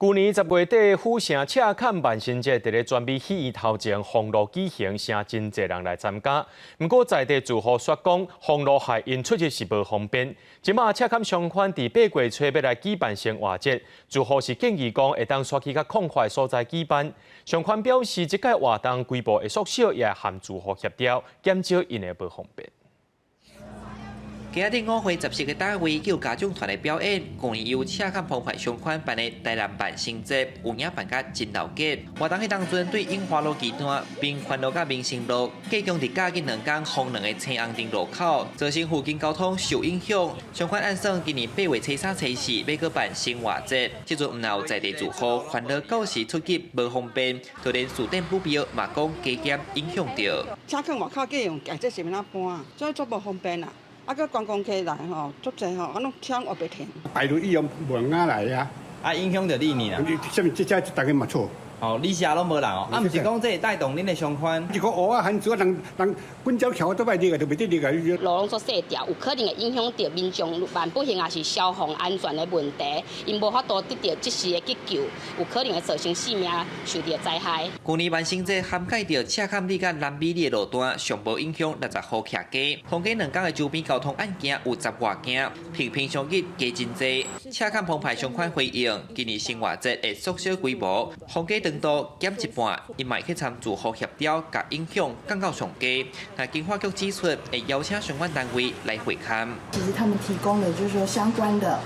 舊年10月底，府城赤崁萬聖節佇咧專美戲院頭前封路舉行，誠真濟人來參加。毋過在地住戶煞講，封路害𪜶出入是無方便。這馬赤崁商圈佇8月初欲來舉辦生活節，住戶是建議講會當徙去較曠闊所在舉辦。商圈表示，這屆活動規模會縮小，也會和住戶協調，減少𪜶的無方便。今仔日五會14個單位有家長團的表演，舊年由赤崁澎湃商圈辦的台南萬聖節，有影辦甲真鬧熱。活動彼當陣，對永華路二段、民權路佮民生路，計共佇假日2工封兩個青紅燈路口，造成附近交通受影響。商圈按算今年8月初3、初四欲閣辦生活節，這陣毋但有在地住戶煩惱到時出入無方便，就連市電布標嘛講加減影響著。車囥外口計用，這是欲按怎搬？所以足無方便啦。啊，閣觀光客來吼，足濟吼，啊，攏車烏白停。排隊以後無人敢來啊！啊，影響著你呢啦。啥物？這遮逐家嘛錯。哦，你遮攏無人哦，啊，毋是講這會帶動恁的商圈？一個烏仔番薯啊，人人滾鳥橋都䆀入來，就袂得入來。路攏足細條，有可能會影響著民眾萬不幸也是消防安全的問題，𪜶無法度得著及時的急救，有可能會造成性命受著災害。舊年萬聖節涵蓋著赤崁里佮南美里的路段，上無影響60戶徛家。封街2工的周邊交通案件有10外件，平平常日加真濟。赤崁澎湃商圈回應，今年生活節會縮小規模，封街長度減一半，𪜶嘛會去參住戶協調，共影響降到上低。那經發局指出，會邀請相關單位來會勘。其實他們提供的就是說相關的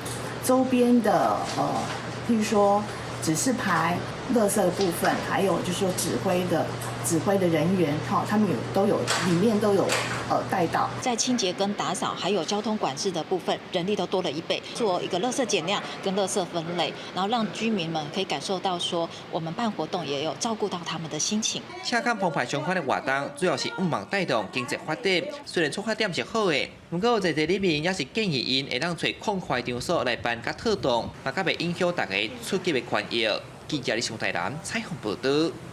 周邊的，譬如說指示牌、垃圾的部分，還有就是說指揮的人員，哈，他們有都有裡面都有帶到。在清潔跟打掃，還有交通管制的部分，人力都多了一倍，做一個垃圾減量跟垃圾分類，然後讓居民們可以感受到說，我們辦活動也有照顧到他們的心情。赤崁澎湃商圈的活動主要是向望帶動經濟發展，雖然出發點是好的，毋過在地里面也是建議𪜶會當揣曠闊場所來辦較妥當，嘛較袂影響大家出入的權益。記者李松台南採訪報導。